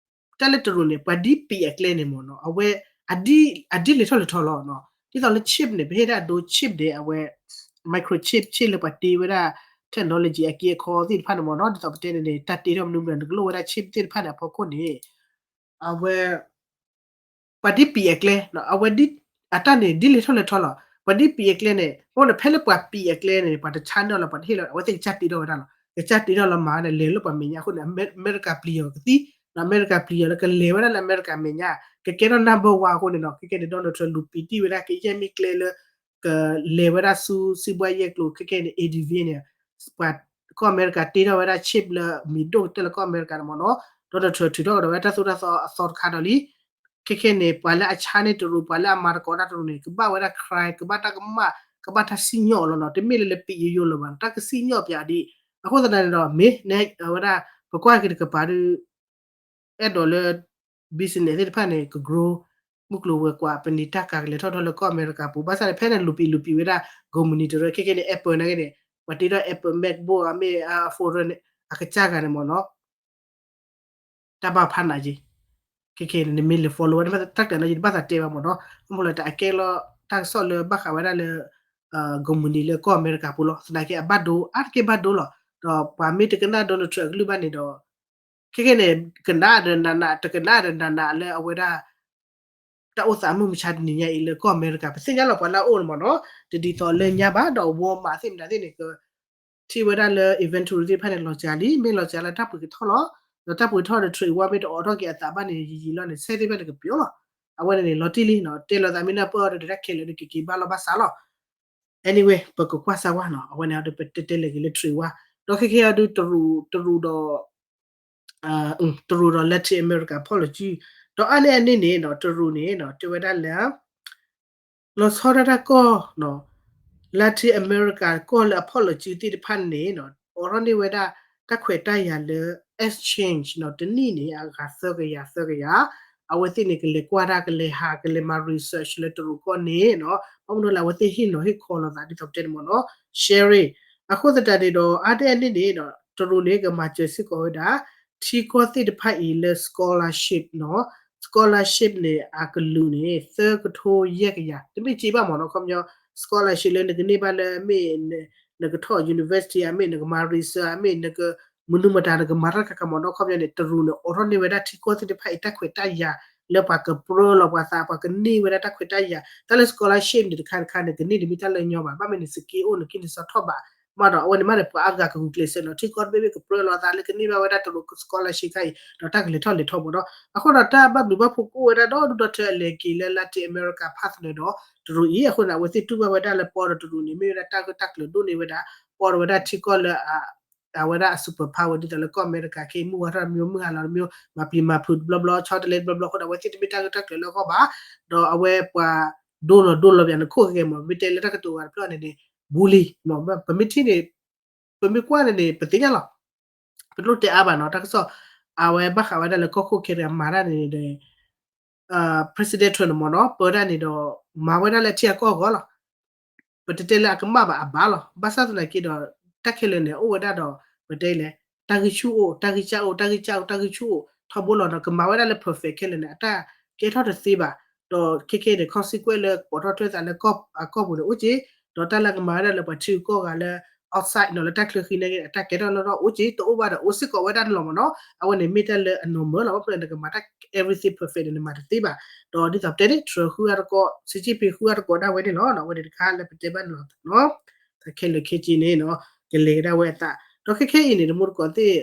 တၢ်လၢတရူးန့ၣ် ပှၤဒ်ပံာ်အကျဲန့ၣ်မ့ၢ်နီၤ အဝဲ အဒ်လဲၤထီၣ်လဲၤထီလီၤနီၤ. ဒ်သိးလၢ chip န့ၣ် ပဟ့ၣ်ဒၣ်အဒိ chip ဒီးအဝဲ microchip ဆ့ၣ်လၢပှၤတ့ဝဲဒၣ် technology အက့အခီသ့ၣ်တဖၣ်န့ၣ်မ့ၢ်နီၤ. ဒ်သိးပတဲန့ၣ်န့ၣ် တၢ်တ့ထီၣ်မနုၤမနုၤ နကလိၣ်ဝဲဒၣ် chip သ့ၣ်တဖၣ်န့ၣ်အဖီခိၣ်န့ၣ် အဝဲ ပှၤဒ်ပံာ်အကျဲနီၤ အဝဲဒ် အတၢ်န့ၣ် ဒ်လဲၤထီၣ်လဲၤထီလီၤ. ပှၤဒ်ပံာ်အကျဲန့ၣ် အဃိန့ၣ် ဖဲလၢပှၤပံာ်အကျဲန့ၣ် ပှၤတဆါန့ၢ်လီၤ ပှၤတဟ့ၣ်လီၤ အဝဲသ့ၣ်ကစၢ်တ့ထီၣ်ဝဲဒၣ်လီၤ. ကစၢ်တ့ထီၣ်လီၤမၤဝဲန့ၣ် လဲၤလၢပှၤမဲာ်ညါအဃိန့ၣ် အမဲရကၤပျံၤအီၤကသံ ဒီးအမဲရကၤပျံၤအီၤလၢကလဲၤဝဲဒၣ်လၢအမဲရကၤမဲာ်ညါ ကကဲထီၣ် number one အဃိန့ၣ်နီၤ ခဲကဲန့ၣ် Donald Trump လူၤပံာ်တံၣ်ဝဲဒၣ် ကယဲၢ်မ့ၢ်ကျဲလၢ ကလဲၤဝဲဒၣ်ဆူ စံးဘှါယဲၢ်ကျိၤ ခဲကဲန့ၣ် ADV န့ၣ် ပှၤကီၢ်အမဲရကၤတ့ထီၣ်ဝဲဒၣ် chip လၢမံၤဒိၣ်ကတၢၢ်လၢကီၢ်အမဲရကၤန့ၣ်မ့ၢ်နီၤ Donald Trump ထုးထီၣ်ကဒီးဝဲတၢ်သိၣ်တၢ်သီအသီတခါဒီးလံ ခဲကဲန့ၣ် ပှၤလၢအဆါန့ၢ်တရူး ပှၤလၢအမၤသကိးတၢ်တရူးန့ၣ် ကဘၣ်ဝဲဒၣ် crime ကဘၣ်တၢ်ကမၣ် ကဘၣ်တၢ်စံၣ်ညီၣ်အီၤလီၤနီၤ တမ့ၢ်လၢလၢပံာ်ယိယိလၢၤဘၣ်နီၤ တၢ်ကစံၣ်ညီၣ်ပၠးဒ် အဃိသတးန့ၣ်ဒီး မ့ၢ်နဲအဝဲဒၣ် ပကွၢ်က့ၤတကပၤဒီး အဲၣ်ဒိးလၢ business သ့ၣ်တဖၣ်န့ၣ် က grow မုၢ်ကျိၤဝဲၤကွာ် ပနံာ်တၢ်ကၤကလဲၤထီၣ်ထီၣ်လၢကီၢ်အမဲရကၤပူၤ ဘၣ်ဆၣ်န့ၣ် ဖဲန့ၣ်လူၤပံာ်လူၤပံာ်ဝဲဒၣ် ကုမ္ပဏီတရူး ခဲကဲန့ၣ် Apple နာ်က့န့ၣ် ပှၤတ့ထီၣ် Apple MacBook အမ့ၢ် iPhone န့ၣ် အကစၢ်ဂၤန့ၣ်မ့ၢ်နီၤ တၢ်ဘၣ်ဖးနးက့ ခဲကဲန့ၣ် နမ့ၢ်လဲၤ follow ဝဲ တၢ်ကတၢၢ်နီၤ ယတဘၣ်သးတဲဘၣ်မ့ၢ်နီၤ အမ့ၢ်လၢတၢ်အကဲလီၤ တၢ်ကစီၣ်လၢဘၣ်ဃးဝဲဒၣ်လၢ ကုမ္ပဏီ လၢကီၢ်အမဲရကၤပူၤလီၤ သနာ်က့အဘၣ်ဒိ အါတက့ၢ်ဘၣ်ဒိလီၤ ဒီးပှၤမ့ၢ်တကနၣ် Donald Trump အကလုၢ်ဘၣ်န့ၣ်ဒီး ခဲကဲန့ၣ် ကနၣ်ဒီးနးနး တကနၣ်ဒီးနးနးလၢအဝဲဒၣ် တၢ်အိၣ်သးမုၢ်မဆါတနံၤညါအံၤလၢကီၢ်အမဲရကၤ ပသ့ၣ်ညါလီၤ ပှၤလၢအအိၣ်န့ၣ်မ့ၢ်နီၤ တဒ်သိးလၢညါဘၣ်ဒီး Walmart သ့ၣ်မတၤသ့ၣ်န့ၣ် ကထံၣ်ဝဲဒၣ်လၢ inventory သ့ၣ်တဖၣ်န့ၣ် လီၤစှၤလံ မ့ၢ်လီၤစှၤလၢတၢ်ပှ့ၤကထီၣ်လီၤ ဒီးတၢ်ပှ့ၤထီၣ်ဒီး trade war မ့ၢ်တအိးထီၣ်က့ၤအသးဘၣ်န့ၣ် ယံာ်ယံာ်လီၤန့ၣ် ဆဲသ့ၣ်တဖၣ်န့ၣ်ကပျိလီၤ အဝဲန့ၣ်န့ၣ် လီၤတံၢ်လံနီၤ တဲလီၤသးမ့ၢ်နၢ်ပၢၢ်အီၤဒီး တၢ်ခဲလၢာ်ဒီးက့ၤက့ၤဘၣ်လီၤဘၣ်စးလီၤ anyway ပကကွၢ်စၢ်ဝဲနီၤ အဝဲန့ၣ်ဒီးပတဲတဲလဲၤက့ၤလၢ trade war ဒီးခဲကဲအီၤဒုးတရူး တရူးဒီး တရူးဒီး Latin America အဖီၣ်လီၤစု ဒီးအါန့ၢ်အန့ၣ်န့ၣ်နီၤ တရူးန့ၣ်နီၤ တဲဝဲဒၣ်လၢ လီၤဆီဒၣ်တၢ်ကီၢ်နီၤ Latin America ကီၢ်လၢအဖီၣ်လီၤစု သ့ၣ်တဖၣ်န့ၣ်နီၤ အိးထီၣ်န့ၢ်ဝဲဒၣ် တၢ်ခွဲးတၢ်ယာ်လၢ exchange နီၤ တနံၣ်န့ၣ် အဂၤသၢကယၤသၢကယၤ အဝဲသ့ၣ်န့ၣ် ကလဲၤကွၢ်တၢ် ကလဲၤဟး ကလဲၤမၤ research လၢတရူးကီၢ်န့ၣ်နီၤ ဘၣ်မနုၤလၢအဝဲသ့ၣ်ဟ့ၣ်နီၤဟ့ၣ်ခီလိာ်သး ဒ်သိးပတဲန့ၣ်မ့ၢ်နီၤ sharing အဃိသတးန့ၣ်ဒီး အါန့ၢ်အန့ၣ်န့ၣ်နီၤ တရူးန့ၣ် ကမၤစၢၤစ့ၢ်ကီးဝဲဒၣ် ထံကီၢ်သ့ၣ်တဖၣ်အံၤလၢ scholarship နီၤ scholarship န့ၣ် အကလုာ်န့ၣ် သၢကထိယဲၢ်ကယၤ တမ့ၢ်စ့ဘၣ်မ့ၢ်နီၤ ခီပညီ scholarship လၢနကန့ၢ်ဘၣ်လၢအမ့ၢ် နကထီၣ် university အမ့ၢ် နကမၤ research အမ့ၢ် နကမနုၤမတၤ နကမၤတၢ်တခါခါမ့ၢ်နီၤ ခီပညီန့ၣ် တရူးန့ၣ် အိးထီၣ်န့ၢ်ဝဲဒၣ်ထံကီၢ်သ့ၣ်တဖၣ်အံၤ တၢ်ခွဲးတၢ်ယာ် လၢပှၤကပြၢလီၤပှၤသး ပှၤကန့ၢ်ဝဲဒၣ်တၢ်ခွဲးတၢ်ယာ် တၢ်လၢ scholarship န့ၣ် တခါတခါန့ၣ် ကန့ၢ်တမ့ၢ်တၢ်လၢညီဘၣ် ဘၣ်မ့ၢ်န့ၣ် စက့အိၣ် နက့ၤနစီၤထီၣ်ဘး မ့ၢ်ဒီး အဝဲန့ၣ်မ့ၢ်ဒီး ပှၤအါဂၤကဂုာ်ကျဲးစၢးနီၤ ထံကီၢ်တဘ့ၣ်ဘ့ၣ်ကပြၢလီၤသးလၢကန့ၢ်ဘၣ်ဝဲဒၣ်တရူး scholarship ခါအံၤ ဒီးတၢ်ကလဲၤထီၣ်လဲၤထီမ့ၢ်နီၤ အဃိဒီးတၢ်ဘၣ်ဘျုးဘၣ်ဖှိၣ်ကအိၣ်ဝဲဒၣ်ဒီဒူၣ်ဒီထၢအလဲၤက့ၤလၢ Latin America ဖးသနၢၣ်ဒီး တရူးအံၤ အဃိန့ၣ် အဝဲသ့ၣ်တူၢ်ဘၣ်ဝဲဒၣ်လၢပီဒီးတရူးန့ၣ် မ့ၢ်ဝဲဒၣ်တၢ်ဂ့ၢ်တၢ်ကျၢၤဒိၣ်န့ၢ်ဝဲဒၣ် ပီဒီးဝဲဒၣ်ထံကီၢ်လၢ အဝဲဒၣ်အ super power ဒ်သိးလၢကီၢ်အမဲရကၤခဲအံၤ မုၢ်ဝါထီၣ်တမံၤ မုၢ်ဟါလီၤတမံၤ မၤပျံၤမၤဖုးတဘျီဘျီ ဆီတလဲတဘျီဘျီအဃိဒီး အဝဲသ့ၣ်တမ့ၢ်တၢ်ဂ့ၢ်တၢ်ကျၢၤလၢအဂီၢ်ဘၣ် ဒီးအဝဲပှၤဒိလီၤဒိလီၤပှၤန့ၣ်ခိၣ်ကဲမ့ၢ် မ့ၢ်တဲလၢတၢ်ကတိၤဂၤတဖျၢၣ်န့ၣ်န့ၣ် bully မ့ၢ် ပမ့ၢ်ထံၣ်န့ၣ် ပမ့ၢ်ကွၢ်န့ၣ်န့ၣ် ပသ့ၣ်ညါလီၤ ပတလိၣ်တဲအါဘၣ်နီၤ တၢ်ကစီၣ် အဝဲဘၣ်ဃးဝဲဒၣ်လၢကီၢ်ခိၣ်ခဲအံၤမၤတၢ်န့ၣ်ဒီး President Trump န့ၣ်မ့ၢ်နီၤ ပၢတၢ်န့ၣ်ဒီး မၤဝဲဒၣ်လၢထံအကီၢ်အဂီၢ်လီၤ ပတတဲလၢအကမၣ်ဘၣ်အဘၣ်လီၤ ဘၣ်ဆၣ်သနာ်က့ဒီး တၢ်ခဲလၢာ်န့ၣ် အိၣ်ဝဲဒၣ်ဒီး ပတဲလဲၣ် တၢ်ဂံၢ်ဆူၣ်အိၣ် တၢ်ဂံၢ်စၢ်အိၣ် တၢ်ဂံၢ်စၢ်အိၣ် တၢ်ဂံၢ်ဆူၣ်အိၣ် ထီဘိလီၤဒီး ကမၤဝဲဒၣ်လၢ perfect ခဲလၢာ်န့ၣ် အတၢ်ကဲထီၣ်တသ့ဘၣ် ဒီးခဲခဲအံၤန့ၣ် consequence လၢကပိာ်ထီၣ်ထွဲသးလၢအကီၢ်ပူၤန့ၣ်အိၣ်က့ ဒီးတၢ်လၢကမၤဝဲဒၣ်လၢပှၤထံဂုၤကီၢ်ဂၤလၢ outside နီၤ လၢတၢ်ချၢဃံန့ၣ် အတၢ်ကဲထီၣ်လီၢ်ထီၣ်အိၣ်က့ တအိၣ်ဘၣ်ဒီးအိၣ်စ့ၢ်ကီးဝဲဒၣ်န့ၣ်လီၤမ့ၢ်နီၤ. အဝဲန့ၣ်မ့ၢ်တၢ်လၢအ normal လီၤ. ဘၣ်ဖဲလၢနကမၤတၢ် everything perfect န့ၣ် နမၤတသ့ဘၣ်. ဒီးဒ်သိးပတဲန့ၣ် Trump ဃုအါတကိး Xi Jinping ဃုအါတကိးဒၣ်ဝဲန့ၣ်လီၤ. အဝဲန့ၣ်တခါလၢပတဲဘၣ်န့ၣ်လီၤနီၤ. ခဲလၢာ်ခဲဆ့န့ၣ်နီၤ ကလဲၤကဒါဝဲအသး ဒီးခဲခဲအံၤန့ၣ် တမူတကိးသ့ၣ်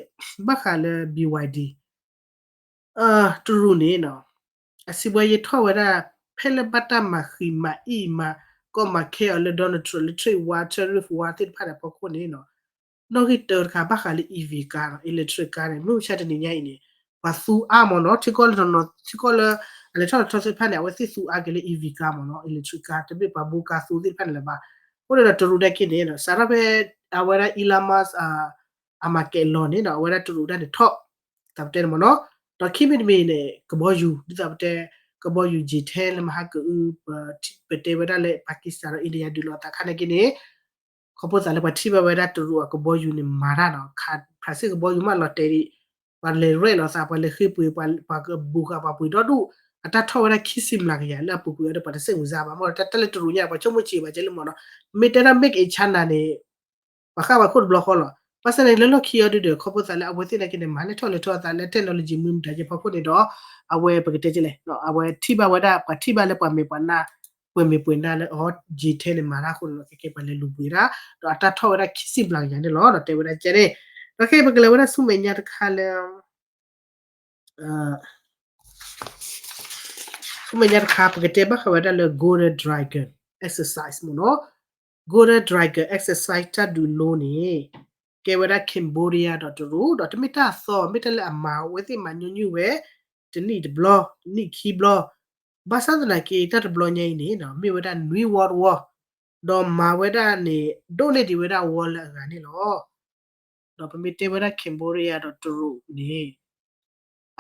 ဘၣ်ဃးလၢ ဘံၣ်ဝဲဒံၣ် တရူးန့ၣ်နီၤ အစံးဘှါယဲထီၣ်ဝဲဒၣ် ဖဲလၢဘၣ်တၢ်မၤဃံးမၤအံၣ်မၤကီမၤခဲအီၤလၢ Donald Trump လၢ trade war tariff war သ့ၣ်တဖၣ်န့ၣ်အဖီခိၣ်န့ၣ်နီၤ နီၣ်ဂံၢ်တၢတခါ ဘၣ်ဃးလၢ E V car နီၤ electric car န့ၣ် မုၢ်မဆါတနံၤညါအံၤန့ၣ် ပှၤသူအါမ့ၢ်နီၤ ထံကီၢ်လၢနီၤနီၤ ထံကီၢ်လၢ အလဲၤထီၣ်လဲၤထီသ့ၣ်တဖၣ်န့ၣ် အဝဲသ့ၣ်သူအါက့ၤလၢ E V car မ့ၢ်နီၤ electric car တမ့ၢ်ပှၤဘိကါသူသ့ၣ်တဖၣ်န့ၣ်လၢၤဘၣ်. အဃိန့ၣ်ဒီးတရူးဒၣ်က့န့ၣ် စးထီၣ်ဖဲ အဝဲဒၣ် Elon Musk အ market လီၤန့ၣ်ဒီး အဝဲဒၣ်တရူးဒၣ်န့ၣ်ထီၣ် တၢ်ပတဲန့ၣ်မ့ၢ်နီၤ. ဒီးခံမံၤတမံၤန့ၣ် ကဘီယူၤ ဒ်သိးပတဲ ကဘီယူၤ J ten လၢမဟါကအု ပတဲဝဲဒၣ်လၢ Pakistan ဒီး India ဒုးလိာ်အသးခါန့ၣ်က့န့ၣ် ခီဖျိသးလၢပှၤထံၣ်ဘၣ်ဝဲဒၣ်တရူးအကဘီယူၤန့ၣ်မၤတၢ်နီၤ ဖရၣ်စ့ၣ်ကဘီယူၤမးလီၤတဲာ်ဒံး ပှၤလဲၤရဲၣ်လီၤသး ပှၤလဲၤဃ့ပှ့ၤ ပှၤကဘူၤဃာ်ပှၤပှ့ၤဒီဒူၣ် အတၢ်ထီၣ်ဝဲဒၣ်ခံဆံမျးကယၤလၢအပူၤကွံာ် အဒီးပှၤတစဲးမုာ်စါဘၣ် မ့ၢ်တၢ်လၢတရူးညါ ပှၤဆိကမိၣ်ဆံးဘၣ်ကဲလၢမ့ၢ်နီၤ မ့ၢ်တဲဒၣ် Make in China န့ၣ် ပှၤဃၣ်ပှၤခိၣ်တဘျီဃီလီၤ. ဘၣ်ဆၣ်န့ၣ် လၢလီၢ်ခံအီၤဒုဒီး ခီဖျိသးလၢအဝဲသ့ၣ်နာ်က့န့ၣ် မၤလဲၢ်ထီၣ်လဲၢ်ထီအသးလၢ technology မုၢ်မတၤကဲဖီခိၣ်န့ၣ်ဒီး အဝဲပကတဲကလဲၣ် အဝဲထံၣ်ဘၣ်ဝဲဒၣ် ပှၤထံၣ်ဘၣ်လၢပှၤမဲာ်ပှၤနါ ပှဲၤမဲာ်ပှဲၤနါလၢအီၤ J ten န့ၣ် မၤတၢ်အဃိန့ၣ်လီၤ ခဲကဲပှၤလဲၤလူၤပှ့ၤတၢ် ဒီးအတၢ်ထီၣ်ဝဲဒၣ်ခံဆံမျးကယၤန့ၣ်လီၤ ဒီးတဲဝဲဒၣ်ကဲန့ၣ် ဒီးခဲအံၤပကလဲၤဝဲဒၣ်ဆူမဲာ်ညါတခါလၢ ဆူမဲာ်ညါတခါ ပကတဲဘၣ်ဃးဝဲဒၣ်လၢ Golden Dragon exercise မ့ၢ်နီၤ Golden Dragon exercise တၢ်ဒုးလိန့ၣ် ကဲဝဲဒၣ် Cambodia ဒီးတရူး ဒီးတမ့ၢ်တၢ်အသီ မ့ၢ်တၢ်လၢအမၤအဝဲသ့ၣ်မၤညီနုၢ်ဝဲ တနံၣ်တဘျီ တနံၣ်ခံဘျီ ဘၣ်ဆၣ်သနာ်က့ တၢ်တဘျီညါအံၤန့ၣ် မ့ၢ်ဝဲဒၣ်နွံဝီတဝီ ဒီးမၤဝဲဒၣ်န့ၣ် ဒိၣ်န့ၢ်ဒံးဝဲဒၣ်ဝီလၢအဂၤန့ၣ်လီၤ. ဒီးပမ့ၢ်တဲဝဲဒၣ် Cambodia ဒီးတရူးန့ၣ်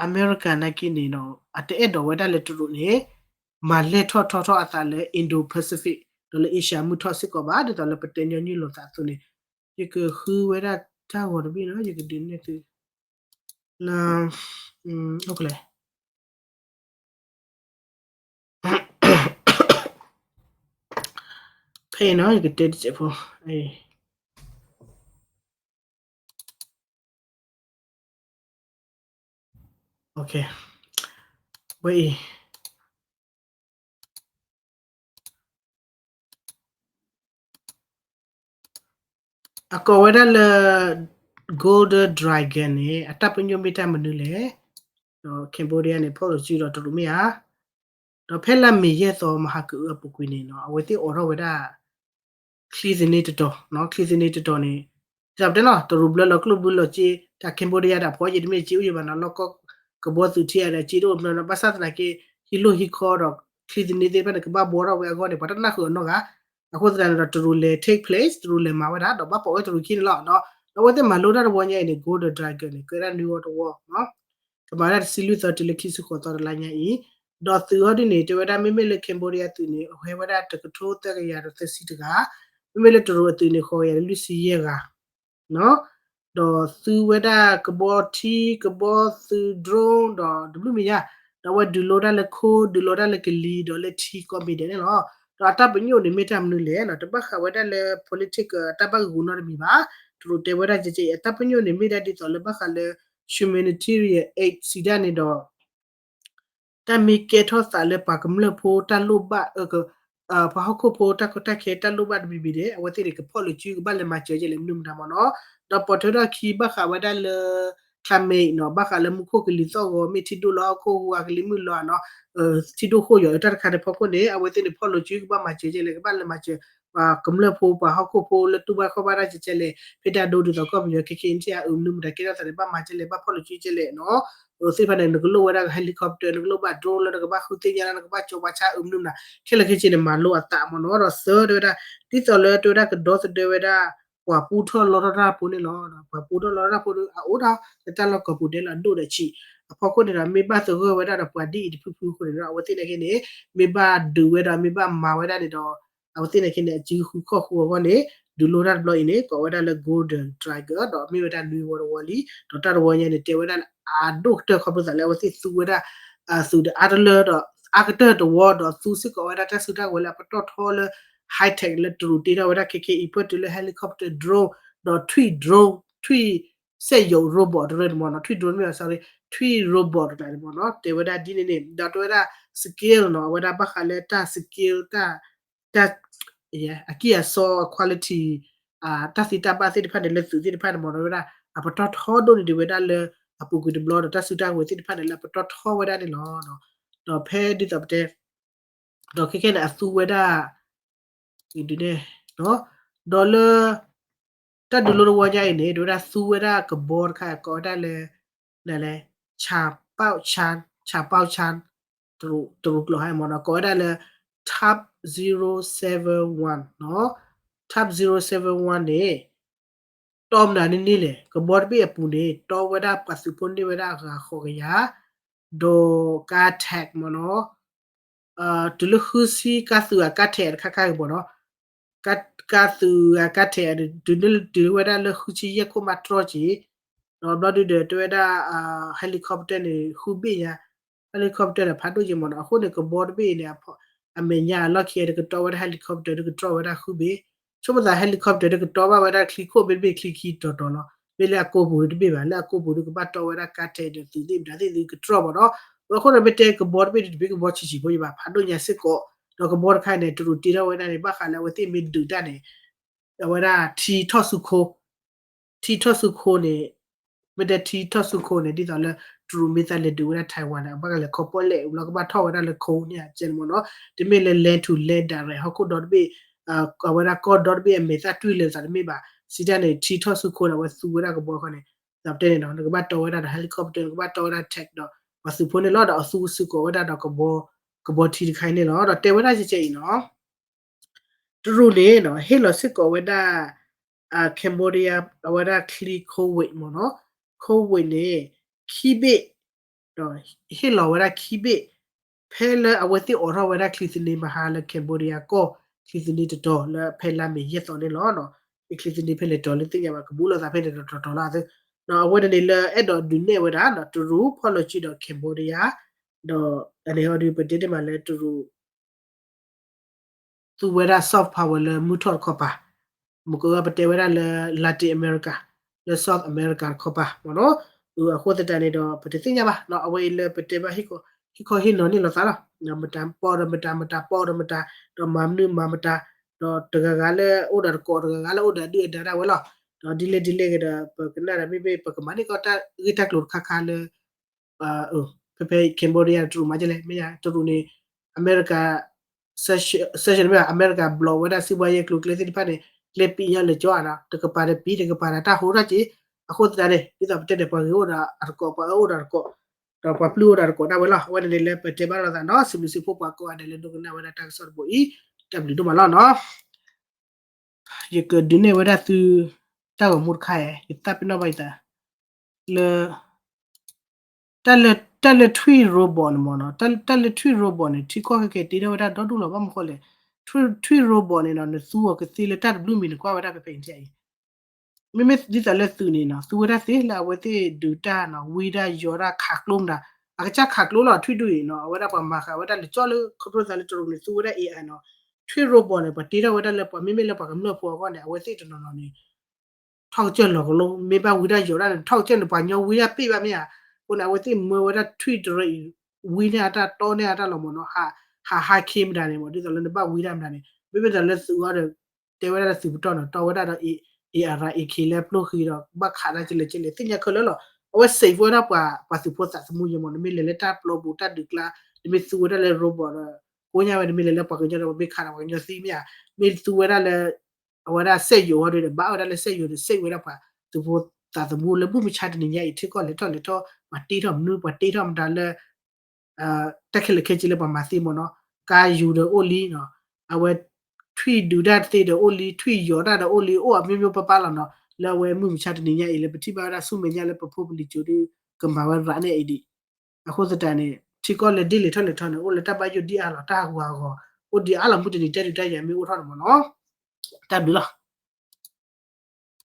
အမဲရကၤနာ်က့န့ၣ်ဒီး အတအဲၣ်ဒိးဝဲဒၣ်လၢတရူးန့ၣ် မၤလဲၢ်ထီၣ်ထီထီၣ်အသးလၢ Indo-Pacific ဒီးလၢ Asia မုၢ်ထီၣ်စ့ၢ်ကီးဘၣ် ဒ်သိးလၢပတဲညီနုၢ်လိာ်သးအသိးန့ၣ် ယကဃုဝဲဒၣ်တၢ်ဂီၤတဘ့ၣ်နီၤ ယကဒုးနဲၣ်သု လၢ အိၣ်ကလဲၣ် ဖဲအံၤနီၤ ယကတဲတစဲးဖိ ဝဲအံၤ အကိးဝဲဒၣ်လၢ Golden Dragon န့ၣ် အတၢ်ပညိၣ်မ့ၢ်တၢ်မနုၤလဲၣ်, ဒီး Cambodia န့ၣ် ဖီၣ်လိာ်စုဒီးတရူးမ့ၢ်ဧါ, ဒီးဖဲလါမ့ၤယဲၢ်သီမဟါကအုအပူၤကွံာ်န့ၣ်နီၤ အဝဲသ့ၣ်အိးထီၣ်ဝဲဒၣ် ချံသန့တတီၤ, ချံသန့တတီၤန့ၣ် ဒ်သိးပတဲလီၤ တရူးဘျၢလီၤကျိၣ်ဘျၢလီၤစ့ တၢ် Cambodia ဒၣ်ဖီယံာ်တမ့ၢ်စ့အိၣ်ယံာ်ဘၣ်နီၤ လီၢ်ကီၢ်ကဘီသုးထံအံၤဒီးစ့တအိၣ်ဘျၢနီၤ ဘၣ်ဆၣ်သနာ်က့ ဟံၣ်လိၢ်ဟံၣ်ခီဒီး ချံသန့သ့ၣ်တဖၣ်န့ၣ် ကဘၣ်ဘှီထီၣ်ဝဲအဂီၢ်န့ၣ် ပှၤတနၢ်ဃုာ်အနီၢ်ဂၤ, အဃိသတးန့ၣ်ဒီး တရူးလဲၤ take place တရူးလဲၤမၤဝဲဒၣ် ဒီးဘၣ်ပိာ်ဝဲတရူးခံန့ၣ်လီၤ. ဒီးအဝဲသ့ၣ်မၤလိတၢ်တဝီညါအံၤန့ၣ် Golden Dragon န့ၣ် ကဲဒၣ်နွံဝီတဝီ ကမၤဝဲဒၣ်တဆံလွံၢ်သီတုၤလၢခံဆံဃိးသီတလါညါအံၤ, ဒီးသုးအီၤဒ်န့ၣ် တဲဝဲဒၣ်မ့မ့ၢ်လၢ Cambodia အသုးန့ၣ် အဟဲဝဲဒၣ်တကထိသၢကယၤဒီးသၢဆံတဂၤ, မ့မ့ၢ်လၢတရူးအသုးန့ၣ် ဃိးကယၤဒီးလွံၢ်ဆံယဲၢ်ဂၤ ဒီးသူဝဲဒၣ်ကဘီထံ ကဘီသုး drone ဒီးတဘျုးမံၤညါ, ဒီးအဝဲဒုးလိတၢ်လၢခိ ဒုးလိတၢ်လၢကလံၤ ဒီးလၢထံကီၢ်မ့ၢ်ဒဲးန့ၣ်လီၤ. ဒီးအတၢ်ပညိၣ်န့ၣ်မ့ၢ်တၢ်မနုၤလဲၣ်, တဘၣ်ဃးဝဲဒၣ်လၢ political အတၢ်ဘၣ်ဂုာ်နီတမံၤဘၣ်. တရူးတဲဝဲဒၣ်ကဲကဲအံၤ အတၢ်ပညိၣ်န့ၣ်မ့ၢ်ဒၣ်ဒ်သိးလၢဘၣ်ဃးလၢ humanitarian aid စံးဒၣ်န့ၣ်ဒီး တၢ်မ့ၢ်ကဲထီၣ်သးလၢပှၤကမျၢၢ်ဖိတၢ်လိၣ်ဘၣ် ပှၤဟီၣ်ခိၣ်ဖိတၢ်ကီတၢ်ခဲတၢ်လိၣ်ဘၣ်တမံၤမံၤန့ၣ် အဝဲသ့ၣ်န့ၣ်ကဖီၣ်လိာ်စုကဘၣ်လဲၤမၤစၢၤကဲလဲၣ်မနုၤမတၤမ့ၢ်နီၤ, ဒီးပိာ်ထွဲထီၣ်ခံဘၣ်ဃးဝဲဒၣ်လၢ climate နီၤ ဘၣ်ဃးလၢမူခိၣ်ကလံၤသီၣ်ဂီၤ မ့ၢ်ထံဒိၣ်လီၤဟီၣ်ခိၣ်ဟူးအကလံၤမုၢ်လီၤနီၤ ထံဒိၣ်ဃိၣ်ယီၤအတၢ်တခါန့ၣ်ဖီခိၣ်န့ၣ် အဝဲသ့ၣ်န့ၣ်ဖီၣ်လိာ်စုကဘၣ်မၤစၢၤကဲလဲၣ် ကဘၣ်လဲၤမၤစၢၤ ပှၤကမျၢၢ်ဖိ ပှၤဟီၣ်ခိၣ်ဖိလၢတူၢ်ဘၣ်ခီၣ်ဘၣ်တၢ်ကဲကဲလဲၣ် ဖဲတၢ်ဒိဒ်သိးကီၢ်ပယီၤ ခဲခဲအံၤ အုးမနုၤမတၤကဲထီၣ်သးန့ၣ် ဘၣ်မၤကဲလဲၣ် ဘၣ်ဖီၣ်လိာ်စုကဲလဲၣ်နီၤ, သ့ၣ်တဖၣ်န့ၣ် နကလိၣ်ဝဲဒၣ် helicopter နကလိၣ်ဘၣ် drone လၢနကဘၣ်ဃုသ့ၣ်ညါလၢနကဘၣ်ကၠီၤပှၤဆါအုးမနုၤမတၤ ခဲလၢာ်ခဲဆ့န့ၣ် မၤလိအသးမ့ၢ်နီၤ, ဒီးသၢတဲဝဲဒၣ် ဒ်သိးလၢတဲဝဲဒၣ်ကဒီသဒၢဝဲဒၣ် ပှၤပူထီၣ်လီထီၣ်တၢ်ဖိန့ၣ်လီၤ. ပှၤပူထီၣ်လီထီၣ်တၢ်ဖိဒီး အအိၣ်ဒီးလၢတၢ်လီၢ်ကီၢ်ပူၤဒဲးလီၤ အဒိၣ်ဒီးဆံး အဖီခိၣ်န့ၣ်ဒီး မ့ၢ်ဘၣ်သဂၢၢ်ဝဲဒၣ်ဒီးပှၤဒ်အံၤတဖုဖုအဃိန့ၣ်ဒီး အဝဲသ့ၣ်နာ်က့န့ၣ် မ့ၢ်ဘၣ်ဒုးဝဲဒီး မ့ၢ်ဘၣ်မၤဝဲဒၣ်န့ၣ်ဒီး အဝဲသ့ၣ်နာ်က့န့ၣ် အစုဃုခီၣ်ဃုအဂီၢ်န့ၣ် ဒုးလိတၢ်တဘျီအံၤန့ၣ် ကိးဝဲဒၣ်လၢ Golden Dragon ဒီးမ့ၢ်ဝဲဒၣ်နွံဝီတဝီလံ ဒီးတၢ်တဝီညါန့ၣ် တဲဝဲဒၣ်အဒိၣ်ကတၢၢ်ခီဖျိသးလၢအဝဲသ့ၣ်သူဝဲဒၣ် သုးဒီးအါတလၢဒီး အါကတၢၢ်တဝီဒီးသူစ့ၢ်ကီးဝဲဒၣ်တၢ်စုတၢ်ကဝဲၤလၢအပတီၢ်ထီလၢ high tech လၢတရူးတ့ထီၣ်ဝဲဒၣ်ခဲခဲအံၤ ပၢၢ်တုၤလၢ helicopter drone ဒီးထွံၣ် drone ထွံၣ်စက်ရုပ် robot တရၢန့ၣ်မ့ၢ်နီၤ, ထွံၣ် drone မ့ၢ် sorry ထွံၣ် robot တကျါန့ၣ်မ့ၢ်နီၤ, တဲဝဲဒၣ်ဒ်န့ၣ်န့ၣ် ဒီးတဲဝဲဒၣ် skill နီၤ, အဝဲဒၣ်ဘၣ်ဃးလၢတၢ် skill တၢ် တၢ် အကံၢ်အစီ အ quality တၢ်သ့တၢ်ဘၣ်သ့ၣ်တဖၣ်န့ၣ် လၢသုးသ့ၣ်တဖၣ်န့ၣ်မ့ၢ်နီၤ, ဝဲဒၣ် အပတီၢ်ထီဒိၣ်န့ၢ်ဒံးဝဲဒၣ်လၢ အပူၤကွံာ်တဘျီဒီး တၢ်စုတၢ်ဝဲၤသ့ၣ်တဖၣ်န့ၣ် လၢအပတီၢ်ထီဝဲဒၣ်န့ၣ်လီၤ. ဒီးဖဲဒ်သိးပတဲ ဒီးခဲခဲန့ၣ် အသူဝဲဒၣ် ဒ်န့ၣ် ဒီးလၢ တၢ်ဒုးလိတဝီညါအံၤန့ၣ် တဲဝဲဒၣ်သူဝဲဒၣ်ကဘီတခါ ကိးဝဲဒၣ်လၢ နလဲၤ ဆၣ်ပီၣ်ဆၣ် ဆၣ်ပီၣ်ဆၣ် တရူးကျိာ်ဟဲမ့ၢ်နီၤ, ကိးဝဲဒၣ်လၢ Tap zero seven one နီၤ, Tap zero seven one န့ၣ် တီမနုၤန့ၣ်န့ၣ်လဲၣ်, ကဘီတဘ့ၣ်အပူၤန့ၣ် တီဝဲဒၣ်ပှၤသုးဖိန့ၢ်ဝဲဒၣ်အဂၤဃိးကယၤ, ဒီးကါ tag မ့ၢ်နီၤ, တုၤလၢဃုဆံကါသုးအကါ tag တခါခါကဘီနီၤ, ကါသုးအကါ tag တုၤလၢတုၤဝဲဒၣ်လၢဃုဆံယဲၢ်ခိၣ်မးတြီက့ၤ, ဒီးဘျီဒုဒီးတဲဝဲဒၣ် helicopter န့ၣ် ဃုဘ့ၣ်ညါ, helicopter န့ၣ် ဖးဒိၣ်က့ၤမ့ၢ်နီၤ, အဃိန့ၣ် ကဘီတဘ့ၣ်အံၤန့ၣ် အမဲာ်ညါအလီၢ်ခံဒီးကတီဝဲဒၣ် helicopter ဒီးကတြီဝဲဒၣ်ဃုဘ့ၣ်, ဆိကမိၣ်သး helicopter ဒီးကတီဘၣ်ဝဲဒၣ်ချံခိၣ်မ့တမ့ၢ်ချံခံတီၤတီၤလီၤ, မ့ၢ်လၢအကိာ်ပူၤတဘ့ၣ်ဘၣ်, လၢအကိာ်ပူၤဒီးကဘၣ်တီဝဲဒၣ်ကါ tag ဒီးသုးသ့ၣ်မတၤသ့ၣ်သုကတြီမ့ၢ်နီၤ, အဃိန့ၣ် မ့ၢ်တဲကဘီတဘ့ၣ်န့ၣ် တမ့ၢ်ကဘီဆံးဆံးဖိယဘၣ်, ဖးဒိၣ်ညါစ့ၢ်ကီး, ဒီးကဘီတခါန့ၣ် တရူးတ့ထီၣ်ဝဲဒၣ်န့ၣ် ဘၣ်ဃးလၢအဝဲသ့ၣ်မ့ၢ်ဒုးတၢ်န့ၣ် အဝဲဒၣ်ထံထီၣ်ဆူခိ, ထံထီၣ်ဆူခိန့ၣ်, မ့ၢ်တဲထံထီၣ်ဆူခိန့ၣ် ဒ်သိးလၢ တရူးမ့ၢ်သးလဲၤဒုးဝဲဒၣ် Taiwan န့ၣ် အဘၣ်ကလဲၤခီပီၣ်လဲၣ် ဘျီကဘၣ်ထီၣ်ဝဲဒၣ်လၢခိန့ၣ် ကဲန့ၣ်မ့ၢ်နီၤ, တမ့ၢ်လၢ land to land direct ဟီၣ်ခိၣ်ဒီတဘ့ၣ်, အဝဲဒၣ်ကီၢ်ဒီတဘ့ၣ်အမဲာ်သၣ်တွံၢ်လၢၤသးတမ့ၢ်ဘၣ်, စံးတၢ်န့ၣ် ထံထီၣ်ဆူခိန့ၣ် အဝဲသူဝဲဒၣ်ကဘီခီန့ၣ်, ဒီးပတဲန့ၣ်နီၤ နကဘၣ်တီဝဲဒၣ်ဒီး helicopter နကဘၣ်တီဝဲဒၣ် tag ဒီး ပှၤသုးဖိန့ၣ်လီၤ, ဒီးအသူစ့ၢ်ကီးဝဲဒၣ်ဒီး ကဘီထံတခါအံၤန့ၣ်လီၤ, ဒီးတဲဝဲဒၣ်ကဲကဲအံၤနီၤ တရူးန့ၣ်နီၤ ဟ့ၣ်လီၤစ့ၢ်ကီးဝဲဒၣ် Cambodia အဝဲဒၣ်ချံ Covid မ့ၢ်နီၤ, Covid န့ၣ် ခံဘ့ၣ်, ဒီးဟ့ၣ်လီၤဝဲဒၣ်ခံဘ့ၣ်, ဖဲလၢအဝဲသ့ၣ်အိးထီၣ်ဝဲဒၣ်ချံသန့မဟါလၢ Cambodia ကီၢ် ချံသန့တတီၤလၢဖဲလါမ့ၤယဲၢ်သီန့ၣ်လီၤ. ချံသန့ဖဲလဲၣ်တီၤလၢသ့ၣ်ညါဘၣ် ကဘူးလိာ်သးဖဲန့ၣ်တတီၤတီၤလီၤ. အဝဲန့ၣ်န့ၣ်လၢအဲၣ်ဒိးဒုးနဲၣ်ဝဲဒၣ် တရူးဖီၣ်လီၤစုဒီး Cambodia ဒီးအန့ၣ်ဟီဒုး ပတဲတ့ၢ်မးလၢတရူး သူဝဲဒၣ် soft power လၢမုၢ်ထီၣ်တခီပၤ, မ့ၢ်ကပတဲဝဲဒၣ်လၢ Latin America လၢ South America တခီပၤမ့ၢ်နီၤ. အဃိသတးန့ၣ်ဒီး ပတသ့ၣ်ညါဘၣ် အဝဲအံၤလၢပတဲဘၣ် ဟ့ၣ်ခီဟ့ၣ်နီၤန့ၢ်လိာ်သးလီၤ. မတၤပီၣ်ဒီးမတၤ မတၤပီၣ်ဒီးမတၤ, ဒီးမၤမနုၤမၤမတၤ, ဒီးတဂၤဂၤလၢအိၣ်ဒီးတကိး တဂၤဂၤလၢအိၣ်ဒီးဒုၣ်အဒါဒၣ်ဝဲလီၤ. ဒီးဒ်လဲၣ်ဒ်လဲၣ်ဂ့ၤဒီး ပကနၣ်ဒီးမ့မ့ၢ်ပကမၤန့ၢ်ကီၢ်တၢ်ဂ့ၢ်တၢ်ကျိၤတခါခါလၢ ဖဲဖဲ Cambodia တရူးမၤကလဲၣ် မ့ၢ်တရူးန့ၣ် အမဲရကၤ sanction မ့ၢ် အမဲရကၤ block ဝဲဒၣ် စီးပွားရေး ကျိၤကျဲသ့ၣ်တဖၣ်န့ၣ် ကျဲပံးညါလၢာ်ကၠီဧါနီၤ တကပၤဒီးပံး တကပၤဒီးတၢ်ဟိထီၣ်က့ၤ. အဃိသတးန့ၣ် ဒ်သိးပတဲန့ၣ် ပှၤဂ့ၤအိၣ်ဒီးအတကိး ပှၤအၢအိၣ်ဒီးတကိး ဒီးပှၤပျုၢ်အိၣ်ဒီးတကိးဒၣ်ဝဲလီၤ. အဝဲန့ၣ်န့ၣ်လၢပတဲဘၣ်လိာ်သးနီၤ စံးဘျုးစံးဖှိၣ်ပှၤကိးဂၤဒဲးလၢဒိကနၣ်ဝဲဒၣ်တၢ်ကစီၣ်တဘိအံၤ တၢ်ဘျုးဒိၣ်မးလီၤနီၤ. ယကဒုးနဲၣ်ဝဲဒၣ်သု တၢ်ဂီၤမူတခါအံၤ ယသးပ့ၤနီၣ်ဘၣ်ယသး လၢ တၢ်လၢ တၢ်လၢထွံၣ် robot န့ၣ်မ့ၢ်နီၤ တၢ်လၢထွံၣ် robot န့ၣ် ထံကီၢ်ခဲကဲတ့ထီၣ်ဝဲဒၣ်ဒီဒူၣ်လီၤ ဘၣ်မနုၤဃိလဲၣ် ထွံၣ် robot န့ၣ်နီၤ နသူအီၤကသ့လၢတၢ်တဘျုးမံၤ နကွၢ်ဝဲဒၣ်ဖဲဖဲအံၤ မ့မ့ၢ်ဒ်သိးလၢသုးန့ၣ်နီၤ သူဝဲဒၣ်သ့လၢအဝဲသ့ၣ်ဒုးတၢ်နီၤ ဝံတၢ်ယိးတၢ်ခးကျိမတၤ အကစၢ်ခးကျိလီၤ ထွံၣ်ဒူၣ်အံၤနီၤ အဝဲဒၣ်ပှၤမၤဃာ်ဝဲဒၣ်လၢကၠီလၢ ခီဖျိသးလၢတရူးန့ၣ် သူဝဲဒၣ် AI နီၤ ထွံၣ် robot န့ၣ် ပှၤတ့ထီၣ်ဝဲဒၣ်လၢပှၤမ့မ့ၢ်လၢပှၤကမျၢၢ်ဖိအဂီၢ်န့ၣ် အဝဲသ့ၣ်တနီၤနီၤန့ၣ် ထီၣ်ကစၢၢ်လီၤကလိ မ့ၢ်ဘၣ်ဝံတၢ်ယိးတၢ်န့ၣ် ထီၣ်ကစၢၢ်န့ၣ် ပှၤကညီဝံတၢ်ပ့ၢ်ဘၣ်မ့ၢ်ဧါ. အဃိန့ၣ် အဝဲသ့ၣ်မၢဝဲဒၣ်ထွံၣ်တရၢအံၤ ဝံန့ၢ်အတၢ်တီန့ၢ်အတၢ်လီၤမ့ၢ်နီၤ ဟးဟးခ့မတၤန့ၣ်မ့ၢ် ဒ်သိးလၢနဘၣ်ဝံတၢ်မတၤန့ၣ် မ့မ့ၢ်တၢ်လၢသုးအီၤဒီး တဲဝဲဒၣ်လၢသုးပတီၢ်နီၤ တီဝဲဒၣ်ဒီး AR AK လၢပျိၢ်ဃံဒီး ဘၣ်ခးတၢ်ကလဲၣ်ကလဲၣ် သ့ၣ်ညါခဲလၢာ်လီၤ. အဝဲ safe ဝဲဒၣ်ပှၤ ပှၤသုးဖိသးသမူယဲမ့ၢ် နမ့ၢ်လဲၤလၢတၢ်ပျီပူၤတၢ်ဒုးကျါ နမ့ၢ်သူဝဲဒၣ်လၢ robot ဒီး ကိးညါဝဲ နမ့ၢ်လဲၤလၢပှၤကညီဒီး ပမ့ၢ်ခးဒီးပှၤကညီသံမ့ၢ်ဧါ မ့ၢ်သူဝဲဒၣ်လၢ အဝဲဒၣ်စက်ရုပ်ဝဲဒီး ဘၣ်ဝဲဒၣ်လၢစက်ရုပ်ဒီး save ဝဲဒၣ်ပှၤသုးဖိသးသမူလၢမုၢ်မဆါတနံၤညါအံၤ ထံကီၢ်လဲၤထီၣ်လဲၤထီၣ် ပှၤတ့ထီၣ်မနုၤ ပှၤတ့ထီၣ်မတၤလၢ တၢ်ခဲလၢာ်ခဲဆ့လၢပှၤမၤသ့မ့ၢ်နီၤ ကါယူၤဒီးအိၣ်လံနီၤ အဝဲ ထွံၣ်ဒုးတၢ်သ့ဒီးအိၣ်လံ ထွံၣ်ယိးတၢ်ဒီးအိၣ်လံ အိၣ်အမျိုးမျိုးပပာ်လီၤနီၤ လၢအဝဲမုၢ်မဆါတနံၤညါအံၤလၢပထံၣ်ဘၣ်ဝဲဒၣ်ဆူမဲာ်ညါလၢပဖိပလံၤစိၤဒု ကမၤဝဲရၤန့ၣ်အံၤဒံး အဃိသတးန့ၣ် ထံကီၢ်လဲၤဒ်လဲၣ်ထီၣ်လဲၤထီၣ်န့ၣ် အိၣ်လၢတၢ်ဘၣ်ယိၣ်ဒ်အါလီၤ တၢ်ဟးဂူာ်ဟးဂီၤ အိၣ်ဒ်အါလီၤ မုၢ်တနံၤတၢ်ဒုးတၢ်ယၤမ့ၢ်အိၣ်ထီၣ်န့ၣ်မ့ၢ်နီၤ တၢ်ဘျုးလီၤ.